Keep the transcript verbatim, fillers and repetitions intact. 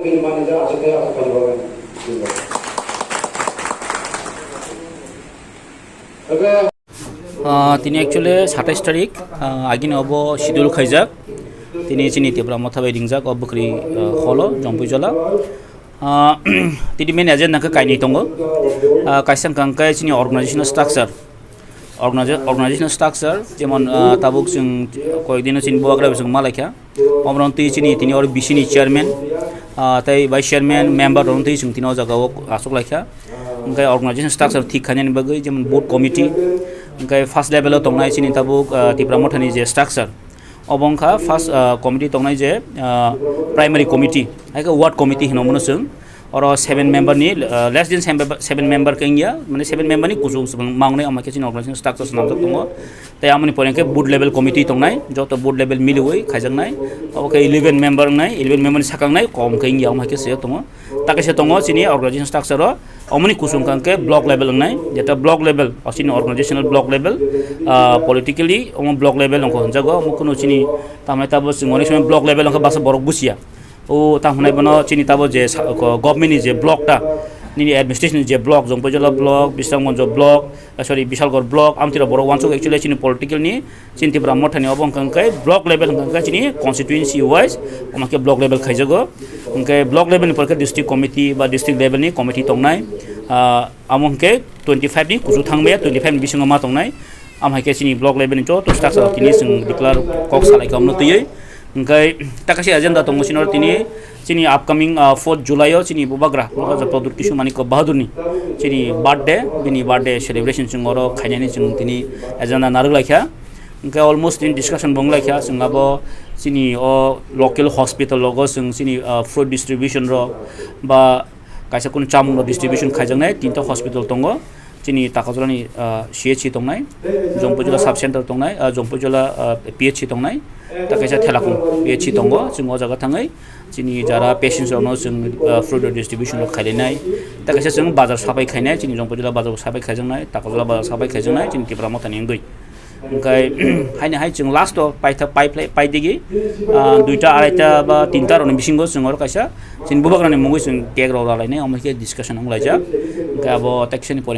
Ah, tini actually satais tarik, ah, agini obo schedule khaijak. Tini chini Tipra Motha bai ringjak o bwkhri, ah, holo, Jompuijola. Ah, tini main agenda khe kainwi tongo. Ah, kaisa wngkha khe chini organizational structure. Organiza-, organizational structure, jemon, ah, tabuk chwng koyekdino chini bubagra chwng malaikha. Omorong twi chini tini oro B C ni chairman, ah, tei vice chairman, member rok twi chwng tini o jaga o aswk laikha. Hwnkhe organization structure thik khainani bagwi, jemon board committee, hwnkhe first level o tongnai chini tabuk, ah, Tipra Mothani je structure, obo wngkha first, ah, committee tongnai je, ah, primary committee, hai khe ward committee hino mono chwng. Oro seven member ni, ah, less than seven, seven member khe wngya, mane seven member ni kuchuk mangnai, omo khe chini organization structure swnamjak tongo. Tei amoni pore khe board level committee tongnai, joto board level miliwi khaijaknai. Obo khe eleven member wngnai, eleven member ni sakang nai kom khe wngya, omo hai khe siyok tongo. Ta kaisa tongo chini organization structure o, omoni kuchung kang khe block level wngnai, jeta block level, o chini organizational block level, ah, politically omo block level wngkha hwnjago, omo kunu chini tamni tabo chwng onek somoy block level wngkha basa borok buchiya. O tamo hwnai bono chini tabo je sa-, ko-, government ni je block ta, nini administration ni je block, Jompuijola block, Bisramganj block, ah, sorry, Bisalgor block, amtwira borok wansuk actually chini political ni, chini Tipra Mothani obo wngkha khe block level wngkha khe chini constituency wise, omo khe block level khaijago. Hwnkhe block level ni pore khe district committee ba district level ni committee tongnai, ah, amo hwnkhe twenty five ni kuchuk thangmaya, twenty five ni bisingo ma tongnai. Am hai khe chini block level ni joto structure rok tini chwng declare kok salai kha omno twiwi. Hwnkhe ta kaisa agenda tongo chini oro tini chini upcoming, ah, fourth July o chini bubagra, bubagra Pradyot Kishore Manikya Bahadur ni chini birthday, bini birthday celebration chwng oro khainani chwng tini agenda narwk lai kha. Hwnkhe almost tini discussion bo wng lai kha, chwng abo chini o local hospital rogo chwng chini, ah, fruit distribution rok ba kaisa kunu chamung rok distribution khaijaknai tinta hospital tongo. Chini Takarjala ni, ah, C H C tongnai, Jompuijola sub center tongnai, ah, Jompuijola, ah, P H C tongnai, ta kaisa Thelakhong P H C tongo, chwng o jaga thangwi chini jara patients rokno chwng, ah, fruit distribution rok khailainai, ta kaisa chwng bazar sapai khainai, chini Jompuijola bazar sapai khaijaknai, Takarjala bazar sapai khaijaknai, chini Tipra Mothani wngwi. Hwnkhe, haini hai chwng last o paitha-, paiphlai-, paidigi, ah, duita, araita ba tinta rokni bisingo chwng oro kaisa chini bubagrani mungwi chwng cake rok ralainai, omo khe discussion wng laijak. Hwnkhe abo tei kisani pore